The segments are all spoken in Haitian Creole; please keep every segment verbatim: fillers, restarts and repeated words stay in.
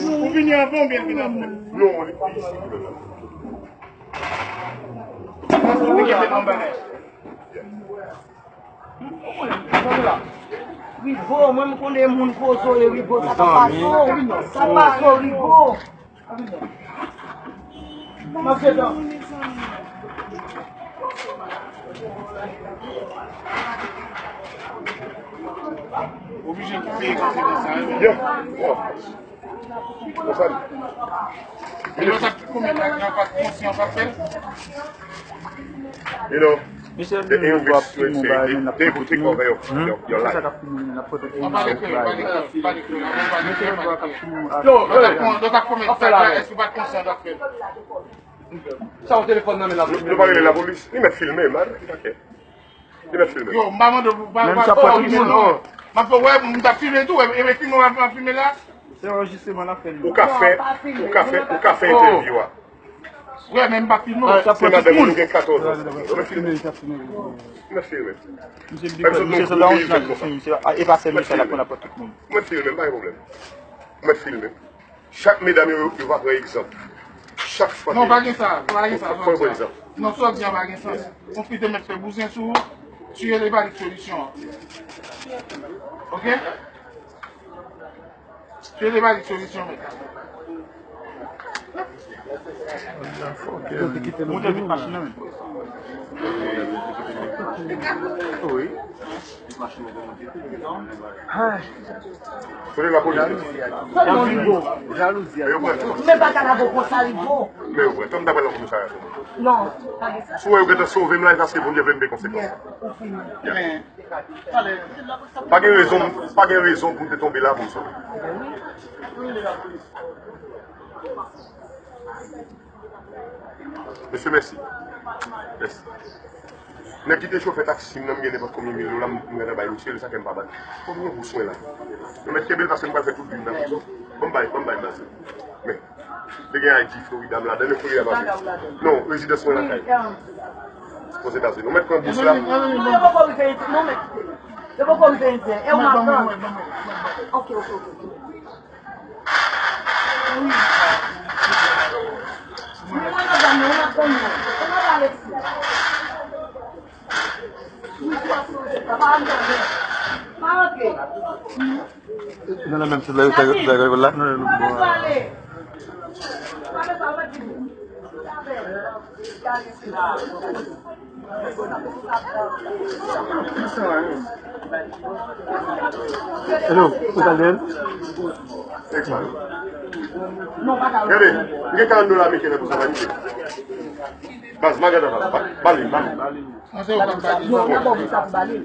Ou vini anvan oubyen l vin apre? Non, li pa isi. Ou gen anba la. Rigo, mwen m konnen moun koze w ye, Rigo, sa pa pase w, sa pase w, Rigo. M ap dedan. Oblije kite konsekans sa, wi. Yeah. Konsa li. E lòt ap komèt la, nan pa konsyan pa fè l. You know, the English will say, they, they will take over your, your, your life. An pale kreyòl, pale kreyòl, pale kreyòl, an pale kreyòl, pale kreyòl. Yo, lòt ap kon-, lòt ap komèt sa, èske w pa t konsyan w t ap fè l? Sa yon telefòn nan men lapolis. Nou pa rele lapolis, li mèt filme, man, li pa kè. Li mèt filme. Yo, m pa mande w pou pa, pa, pa filme non. M ap fè w wè, m t ap filme tou, e, e filme w ap, ap filme la. Se anrejistreman n ap fè li. Ou ka fè, ou ka fè, ou ka fè entèvyou a. Wè, men m pa filme w. Se madanm ou gen katòz an. Ou mèt filme. Ou mèt filme. Misye di misye se la yon jan misye, e pa sèl misye la pou n ap pran tout moun. Ou mèt filme, m pa gen pwoblèm. Ou mèt filme. Chak medam yo, yo va pran egzanp. Chak fwa. Non, pa gen sa, pa gen sa, fò yo pran egzanp. Non, sa w di an pa gen sans. Yon fi te mèt fè bouzen sou ou, tiye li pa li solisyon an. Oke? Tiye li pa li solisyon, men. Moute vit machin nan, men. Wi. Kote lapolis? Jalouzi a. Jalouzi a. Men yo pran tan. Men pa ka lave konsa, li bon. Men yo pran tan, m ta pral nan komisarya. Non, pa gen sa. Si w wè yo gentan sove m la, e paske Bondye vle m peye konsekans. Yeah, ou fini. Yeah. Pa gen rezon, pa gen rezon pou m te tonbe la pou m sove. Mesye, mèsi. Mèsi. Nèg ki te chofè taksi m nan, m gen nenpòt konbyen mil dola, m, m gentan bay misye l, sa fè m pa ba l. Konbyen pou swen la? Yo mèt kenbe l paske m pral fè tout vi m nan prizon. Ban m bay, ban m bay baz. Men, te gen I D Florida m ladan, men Florida pa vre. Non, rezidans mwen lakay. Ozetazini. Ou mèt pran bous la. Non, yo poko rive, non, men. Yo poko rive, e w madan. Ok, ok, ok. Nan la menm sèt la, yo fè, yo fè, yo fè la. Hello, ou ta lè? Gade, m gen karant dola ameriken nan pou sa vanite. Baz, ma gade, ba, ba, ba li, ba li.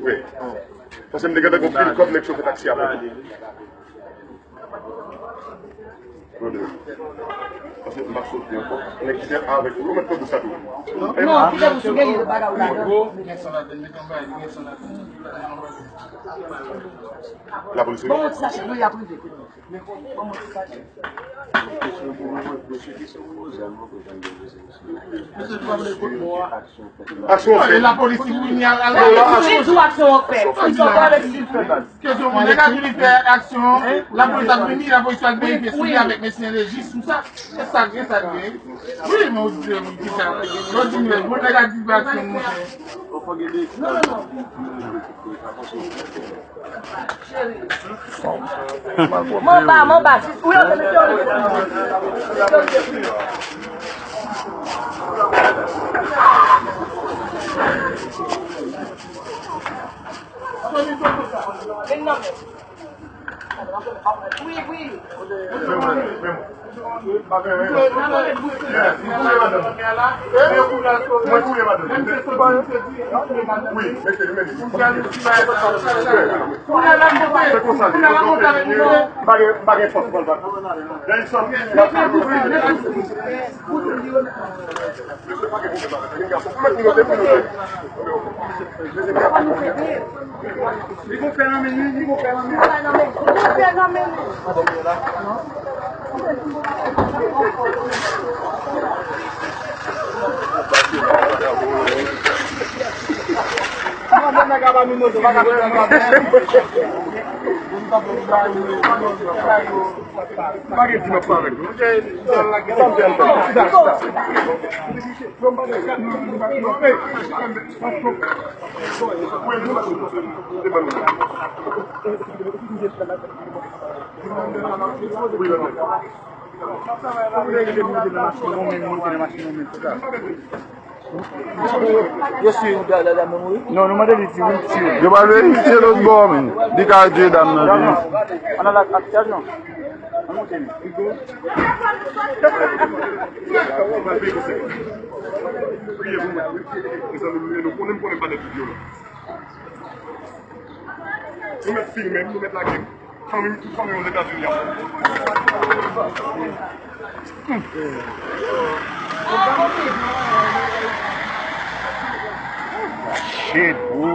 Wi. Paske m te gentan gon pil kòb nèg chofè taksi avè m. Brother. Paske m pa soti ankò. Nèg ki te avèk ou, yo mèt pran pou sa tou. Non, kite pou sou gen bagay ou ladan. Lapolis. Bon, ti sachet, nou y ap rive. Bon, ti sachet. Aksyon fèt. Lapolis ki vini al, al. Li di w aksyon an fèt. Kesyon, nèg la vini fè aksyon, lapolis ap vini, lapolis ap verifye si li avèk mesye lejis ou sa. Se sa k gen, sa k gen. Wi, men ou di, ou di sa. Ou di, men, bon, nèg la di fè aksyon, monchè. Manba, manba, si ou yo te mete yo. Vin nan men. Wi, wi. Mwen touye madanm. Wi, mete li, mete li. Kounye a la, m kontan. Kounye a la, m kontan avèk nou. M pa gen, m pa gen fòs pou m bat. Dènye sòt. Mete, mete, mete. Li gon fè nan men li, li gon fè nan men li. Li gon fè nan men li. Non, men nèg la pa mimoze, pa ka fè nèg la. Pa gen di m ap pale avèk nou. Yo swiv da- da- da moun wi. Non, nou mande li di wi, ti. Yo pa vle evite lòt bò, men. Li ka di dam nan vini. An nan la ak Serge, non? An monte, men. Priye pou mwen. Mezanmi, nou konnen, m konnen pa nèg ki vyolan. Nou mèt filme m, nou mèt lage m. Fanmi m, tout fanmi m Ozetazini ap. Shit, bro.